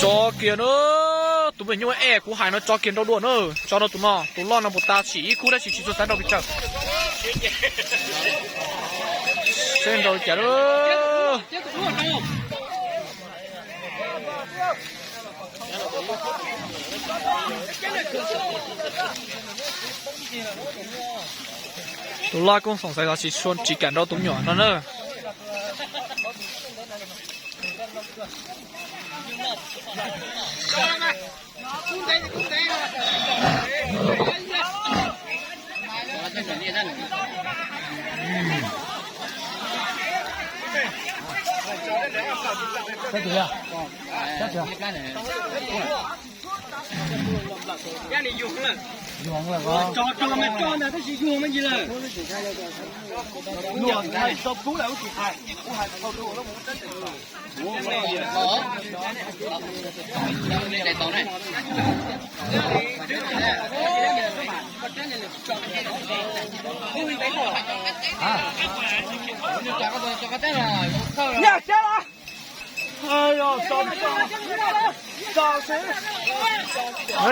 Tso kiag na, tus me nyuam nyuj es kuv hais no tso kiag nrau dua na, tso rau tus no, tus loj no puas tas sim ib khub tab sis tsis tshua xav nrau pes tsawg. Seb nrau li cas lawm. Tus loj kuj xoom xaiv los tsis tshua tsis kam nrau tus me nyuam no na.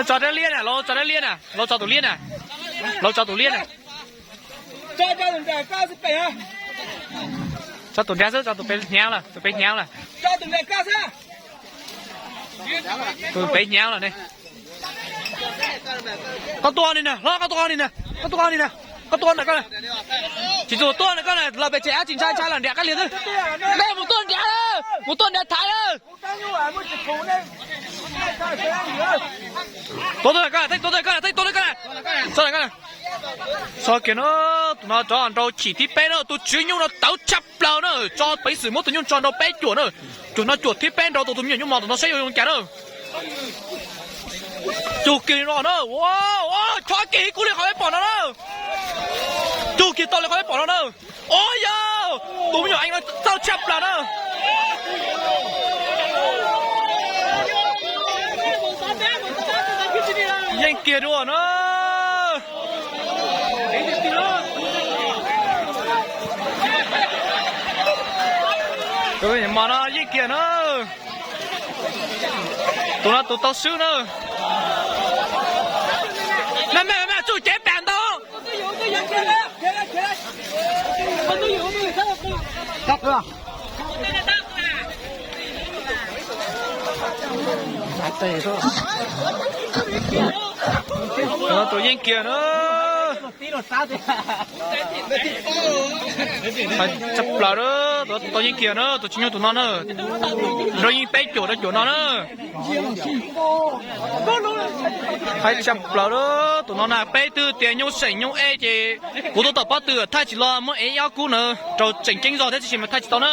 Tso dab liab na, los tso dab liab na, los tso tus liab na, los tso tus liab na. Tso tus nrad xwb, tso tus pem hnyav lawm, tus pem hnyav lawm. Tus pem hnyav lawm ne. Koj tuaj ni na, hlob, koj tuaj ni na, koj tuaj ni na, koj tuaj ntawm koj na. Tsis txhob tuaj ntawm koj na, los pem tsev ab tsis ntshai ntshai los nrhiav kab liag xwb. Nej mus tuaj nrhiav lawm, mus tuaj nrhiav thaiv lawm. Tuaj tuaj koj, tuaj tuaj koj, tuaj tuaj koj, tso koj. Tso kiag na, tus no rov nrau chim thib peb na, tus tswv nyuj no tawv tshaj plaws na, tso peev xwm muab tus nyuj tso nrau peb cuam na. Cuam no cuam thib peb nrau tau tus me nyuam nyuj mos tus no saib yuav zoo cas na. Cug kiag li no na, chob kiag ib kub li qhov peb pom no na. Cug kiag tau li qhov peb pom no na. Ua yog tus me nyuam eev no txawj tshaj plaws na. Yeej kiag dua na. Tus me nyuam mos no yeej kiag na. Tus no tus tau swb na. Me me me tsuj cev pam ntau. Tus no tus yeej kiag na. Tshaj plaws na, tus tau yeej kiag na, tus tswv nyuj tus no na. Nrau yeej peb cuam rau cuam no na. Haib tshaj plaws na, tus no na peb twb tias nyuj seem nyuj ej ces kuv tuaj tom pob tw thaij tsis los muab ev ib ob kub na, rau tseem ceeb zog thiab tsis mas thaij tsis tau na.